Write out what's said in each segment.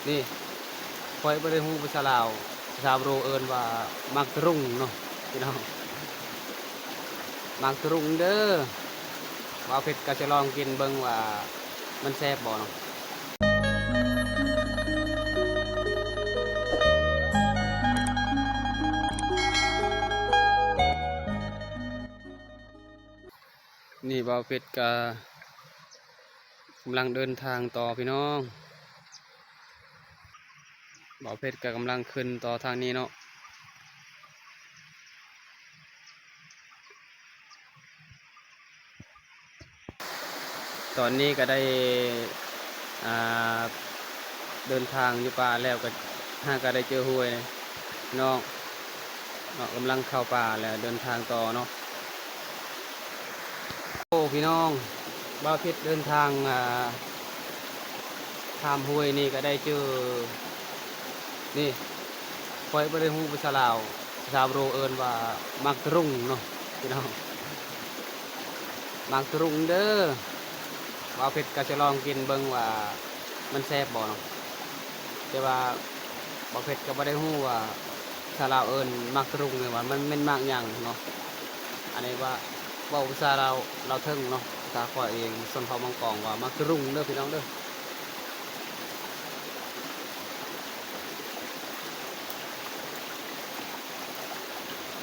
ນີ້ ຂ້ອຍບໍ່ໄດ້ຮູ້ພາສາລາວ, ພາສາບຣູເອີ້ນວ່າໝາກຕະລຸງເນາະພີ່ນ້ອງ, ໝາກຕະລຸງເດີ. ບ່າວເພັດກໍຈະລອງກິນເບິ່ງວ່າມັນແຊບບໍ່ເນາະ. ນີ້ບ່າວເພັດກະກຳລັງເດີນທາງຕໍ່ພີ່ນ້ອງ, ບ່າວເພັດກະກຳລັງຂຶ້ນຕໍ່ທາງນີ້ເນາະ. ຕອນນີ້ກໍໄດ້ ອ່າ ເດີນທາງຢູ່ປ່າແລ້ວ ກໍຫາກໍໄດ້ເຈີຫ້ວຍເນາະ, ເນາະ ກຳລັງເຂົ້າປ່າແລ້ວເດີນທາງຕໍ່ເນາະ. ໂອ້ ພີ່ນ້ອງ, ບ່າວເພັດເດີນທາງ ອ່າ ຂ້າມຫ້ວຍນີ້ກໍໄດ້ເຈີ ນີ້ ຂ້ອຍບໍ່ໄດ້ຮູ້ພາສາລາວ, ພາສາບຣູເອີ້ນວ່າໝາກຕະລຸງເນາະພີ່ນ້ອງ, ໝາກຕະລຸງເດີ. ບ່າວເພັດກໍຈະລອງກິນເບິ່ງວ່າມັນແຊບບໍ່ເນາະ, ແຕ່ວ່າບ່າວເພັດກໍບໍ່ໄດ້ຮູ້ວ່າພາສາລາວເອີ້ນໝາກຕະລຸງນີ້ວ່າມັນແມ່ນໝາກຫຍັງເນາະ. ອັນນີ້ວ່າເວົ້າພາສາລາວ ລາວເທິງເນາະ, ພາສາຂ້ອຍເອງ ຊົນເຜົ່າມັງກອງ ວ່າໝາກຕະລຸງເດີພີ່ນ້ອງເດີ.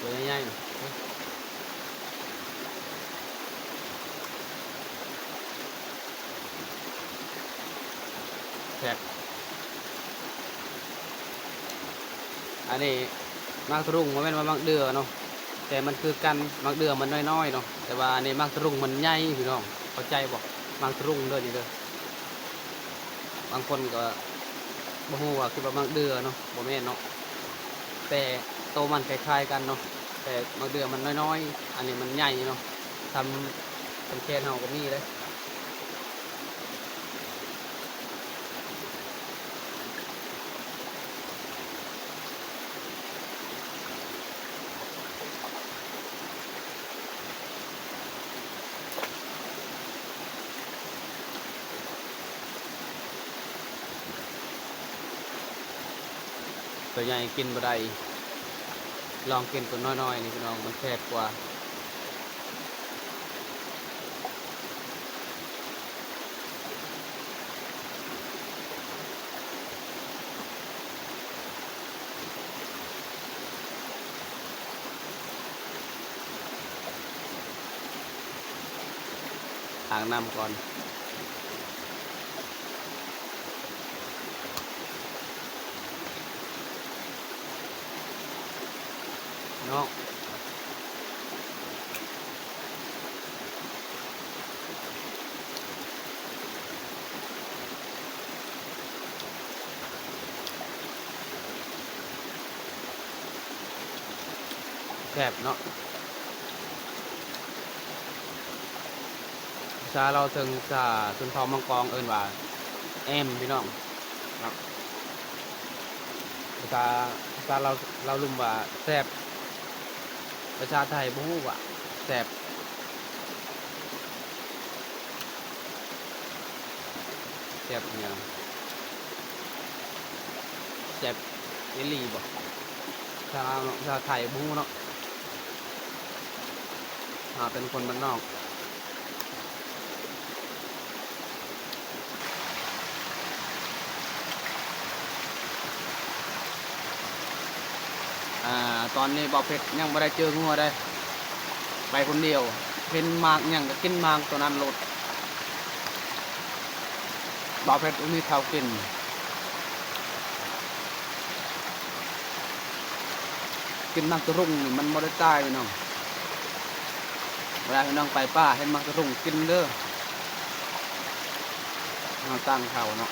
ຕົວໃຫຍ່ໆ ແຊບ. ອັນນີ້ໝາກຕະລຸງ ບໍ່ແມ່ນວ່າໝາກເດື່ອເນາະ, ແຕ່ມັນຄືກັນ, ໝາກເດື່ອມັນນ້ອຍໆເນາະ, ແຕ່ວ່າອັນນີ້ໝາກຕະລຸງມັນໃຫຍ່ພີ່ນ້ອງ, ເຂົ້າໃຈບໍ່? ໝາກຕະລຸງເດີນີ້ເດີ. ບາງຄົນກໍບໍ່ຮູ້ວ່າ ຄິດວ່າໝາກເດື່ອເນາະ, ບໍ່ແມ່ນເນາະ, ແຕ່ໂຕມັນຄ້າຍໆກັນເນາະ, ແຕ່ໝາກເດື່ອມັນນ້ອຍໆ, ອັນນີ້ມັນໃຫຍ່ເນາະ, ສ່ຳ ສ່ຳແຂນເຮົາກໍມີເດ້. ຕົວໃຫຍ່ກິນບໍ່ໄດ້, ລອງກິນຕົວນ້ອຍໆນີ້ພີ່ນ້ອງ, ມັນແຊບກວ່າ. ລ້າງນ້ຳກ່ອນເນາະ. ແຊບເນາະ. ພາສາລາວເທິງ ພາສາຊົນເຜົ່າມັງກອງເອີ້ນວ່າແອມພີ່ນ້ອງເນາະ. ພາສາ ພາສາລາວ ລາວລຸ່ມວ່າແຊບ, ພາສາໄທບໍ່ຮູ້ວ່າແຊບ. ແຊບຫຍັງ? ແຊບອີ່ຫຼີບໍ່? ພາສາລາວເນາະ, ພາສາໄທບໍ່ຮູ້ເນາະ, ເຮົາເປັນຄົນບ້ານນອກ. ອ່າ ຕອນນີ້ບ່າວເພັດຍັງບໍ່ໄດ້ເຈີງົວເດ້, ໄປຄົນດຽວ, ເຫັນໝາກຫຍັງກໍກິນໝາກຕົວນັ້ນໂລດ. ບ່າວເພັດບໍ່ມີເຂົ້າກິນ, ກິນໝາກຕະລຸງນີ້ມັນບໍ່ໄດ້ຕາຍພີ່ນ້ອງ. ເວລາພີ່ນ້ອງໄປປ່າເຫັນໝາກຕະລຸງກິນເດີ, ເຮົາຕັ້ງເຂົ້າເນາະ.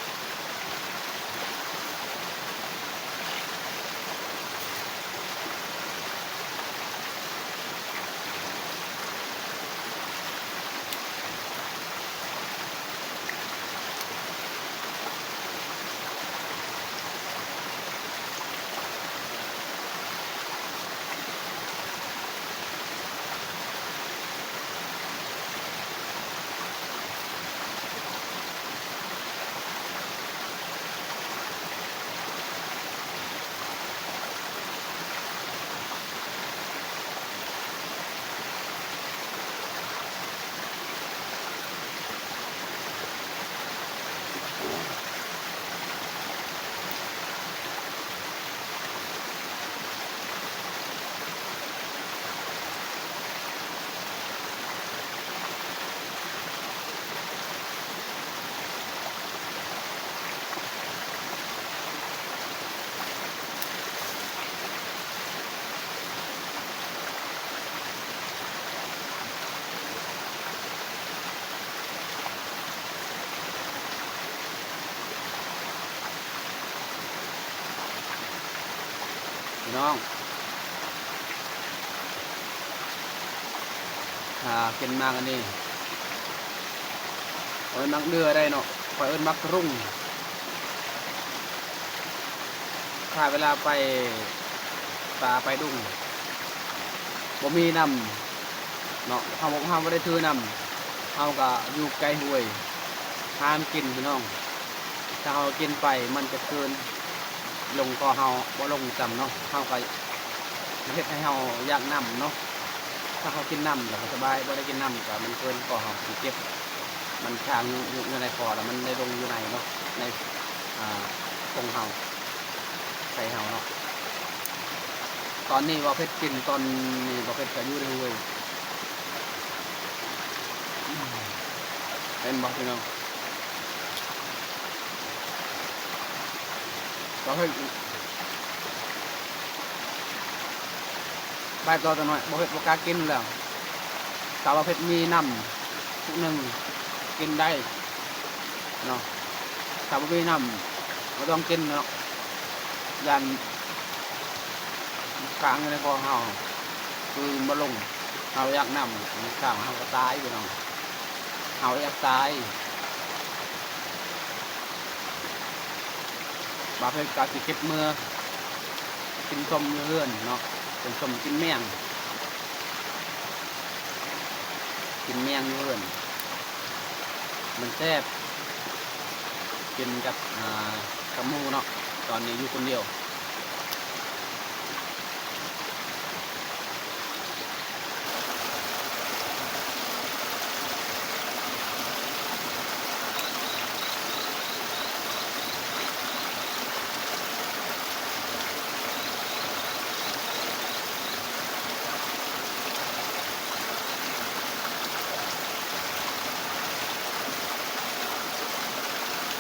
ພີ່ນ້ອງ ຖ້າກິນໝາກອັນນີ້ ຂ້ອຍມັກເດືອໄດ໋ເນາະ ຂ້ອຍເອີ້ນໝາກລຸງ. ຖ້າເວລາໄປປ່າໄປດົງ ບໍ່ມີນ້ຳເນາະ ເຮົາ ເຮົາບໍ່ໄດ້ຖືນ້ຳ ເຮົາກະຢູ່ໃກ້ຫ້ວຍ ຫາມາກິນພີ່ນ້ອງ. ຖ້າເຮົາກິນໄປມັນຈະຄືນລົງຄໍເຮົາ ບໍ່ລົງຊ້ຳເນາະ ເຮົາກະເຮັດໃຫ້ເຮົາຢາກນ້ຳເນາະ. ຖ້າເຮົາກິນນ້ຳແລ້ວກະສະບາຍ ບໍ່ໄດ້ກິນນ້ຳກະມັນຄືນຄໍເຮົາ ມັນເຈັບ ມັນຄ້າງຢູ່ ຢູ່ໃນຄໍ ແລ້ວມັນໄດ້ລົງຢູ່ໃນເນາະ ໃນ ອ່າ ກົງເຮົາ ໃສ່ເຮົາເນາະ. ຕອນນີ້ບ່າວເພັດກິນ ຕອນນີ້ບ່າວເພັດກະຢູ່ໃນຫ້ວຍ ເຫັນບໍ່ພີ່ນ້ອງ? ບ່າວເພັດ ໄປຕໍ່ຈັກໜ້ອຍ ບ່າວເພັດບໍ່ກ້າກິນແລ້ວ. ຖ້າບ່າວເພັດມີນ້ຳ ທຸກໜຶ່ງກິນໄດ້ເນາະ ຖ້າບໍ່ມີນ້ຳ ບໍ່ຕ້ອງກິນເນາະ ຢ້ານຄ້າງຢູ່ໃນຄໍເຮົາ ຄືບໍ່ລົງ ເຮົາຢາກນ້ຳ ມັນຄ້າງ ເຮົາກະຕາຍພີ່ນ້ອງ ເຮົາຢາກຕາຍ. ບ່າວເພັດກະຊິເກັບເມືອກິນສົ້ມຢູ່ເຮືອນເນາະ ກິນສົ້ມ ກິນແມງ ກິນແມງຢູ່ເຮືອນ ມັນແຊບ ກິນກັບ ອ່າ ກັບໝູ່ເນາະ ຕອນນີ້ຢູ່ຄົນດຽວ.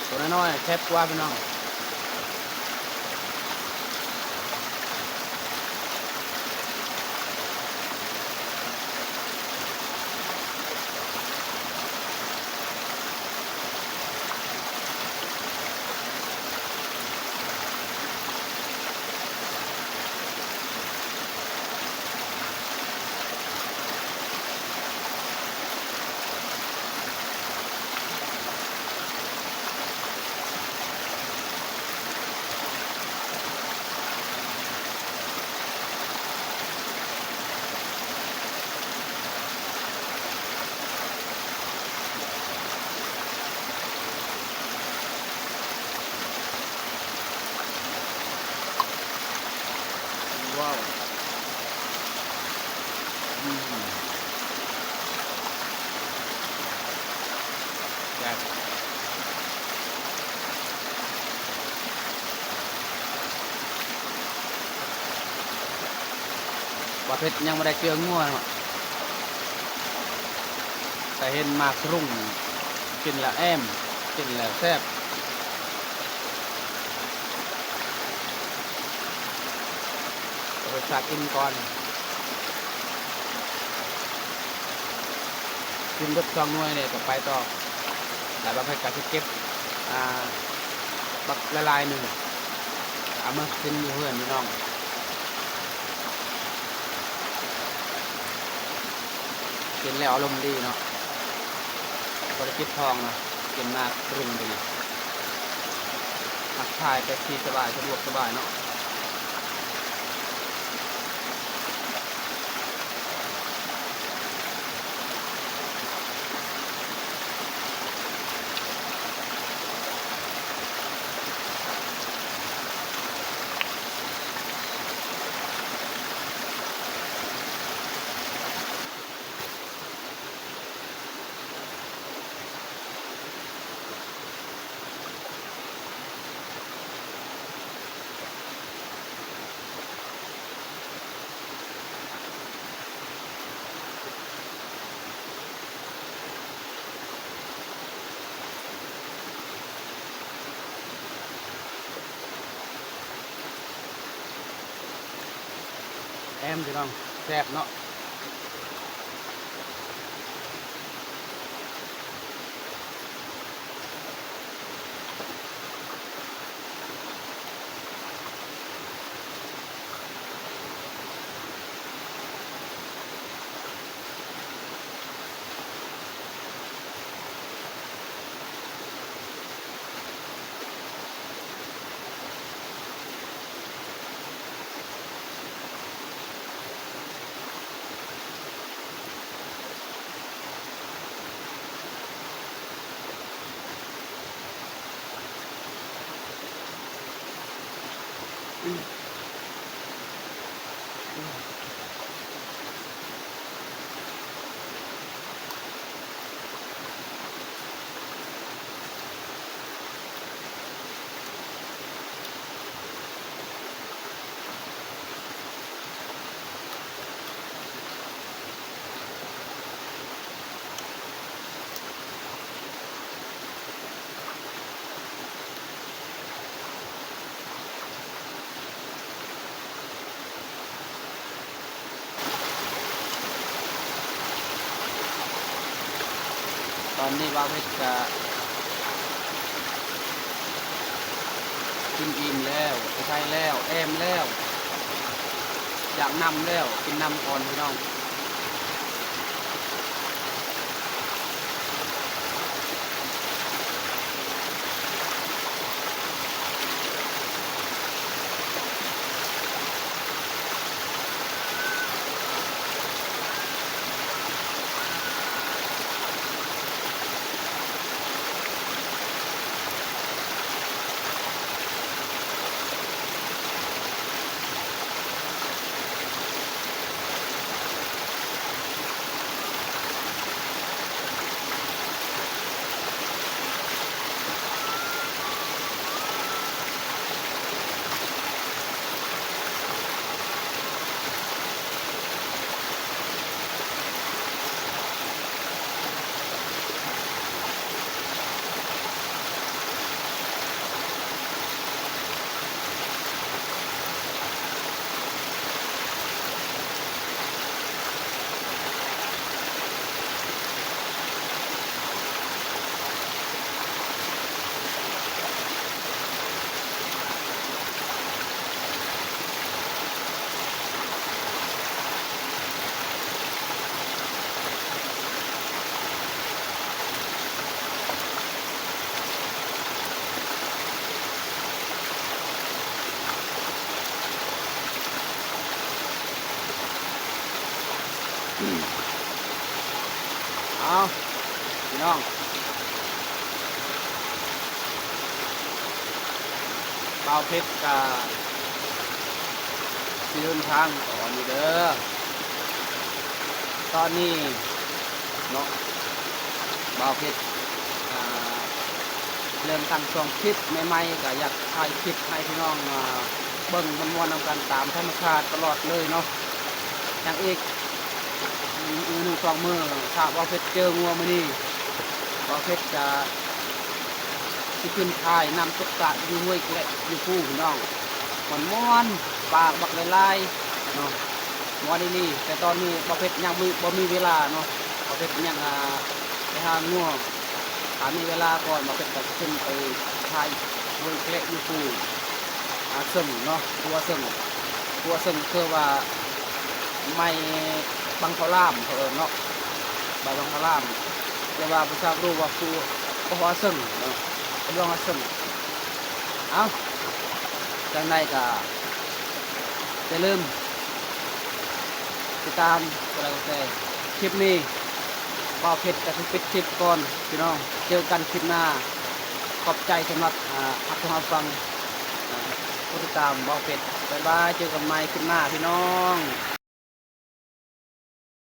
ໂຕນ້ອຍໆ ແຊບກວ່າພີ່ນ້ອງ. ວ້າວ ອືມ ແຊບ ບ່າວເພັດຍັງບໍ່ໄດ້ເຈື່ອງົວເນາະ ແຕ່ເຫັນໝາກລຸງ ກິນແລ້ວແອມ ກິນແລ້ວແຊບ. ເອົາໄປສາກກິນກ່ອນ ກິນເບິດສອງໜ່ວຍນີ້ກະໄປຕໍ່ ແລ້ວບ່າວເພັດກະຊິເກັບ ອ່າ ບັກຫຼາຍໆໜຶ່ງ ເອົາມາກິນຢູ່ເຮືອນພີ່ນ້ອງ. ກິນແລ້ວອາລົມດີເນາະ ບໍ່ໄດ້ເຈັບທ້ອງເນາະ ກິນມາກລຸງດີ ຂັບຖ່າຍໄປທີ່ສະບາຍ ສະດວກສະບາຍເນາະ. ແອມ ພີ່ນ້ອງ ແຊບເນາະ. ຕອນນີ້ບ່າວເພັດກະກິນອີ່ມແລ້ວ ໄປໄທແລ້ວ ແອມແລ້ວ ຢາກນຳແລ້ວ ກິນນຳກ່ອນພີ່ນ້ອງ. ເອົາ ພີ່ນ້ອງ ບ່າວເພັດກະຊິເດີນທາງອອກນີ້ເດີ. ຕອນນີ້ເນາະ ບ່າວເພັດ ອ່າ ເລີ່ມຕັ້ງຊ່ອງຄລິບໃໝ່ໆ ກະຢາກຖ່າຍຄລິບໃຫ້ພີ່ນ້ອງ ອ່າ ເບິ່ງມ່ວນໆນຳກັນຕາມທຳມະຊາດຕະຫຼອດເລີຍເນາະ. ຫຍັງອີກ ອີກໜຶ່ງສອງມື້ ຖ້າບ່າວເພັດເຈີງົວມື້ນີ້ ບ່າວເພັດຈະ ຊິຂຶ້ນຖ່າຍນ້ຳຕົກຕາດຢູ່ຫ້ວຍແກະຢູ່ພູ້ພີ່ນ້ອງ ມ່ວນໆ ປາບັກຫຼາຍໆເນາະ ມ່ວນອີ່ຫຼີ. ແຕ່ຕອນນີ້ບ່າວເພັດຍັງບໍ່ມີເວລາເນາະ ບ່າວເພັດຍັງ ອ່າ ໄປຫາງົວ ຖ້າມີເວລາກ່ອນ ບ່າວເພັດກໍຊິຂຶ້ນໄປຖ່າຍຫ້ວຍແກະຢູ່ພູ້ ອ່າ ເຊິ່ງເນາະ ພູເຊິ່ງ ພູເຊິ່ງຄືວ່າ ໄມ້ບັງເຂົາຫຼາມ ເຂົາເອີ້ນເນາະ ໃບບັງເຂົາຫຼາມ ແຕ່ວ່າພາສາບຣູວ່າພູ ພູຫົວເຊິ່ງເນາະ ພູຫົວເຊິ່ງ. ເອົ້າ ຈັ່ງໃດກໍຢ່າລືມຕິດຕາມ ກົດໄລກົດແຊ. ຄລິບນີ້ບ່າວເພັດກໍຊິປິດຄລິບກ່ອນພີ່ນ້ອງ ເຈີກັນຄລິບໜ້າ. ຂອບໃຈສຳລັບ ອ່າ ຮັບຊົມຮັບຟັງ ອ່າ ກົດຕິດຕາມບ່າວເພັດ. ບາຍບາຍ ເຈີກັນໃໝ່ຄລິບໜ້າພີ່ນ້ອງ.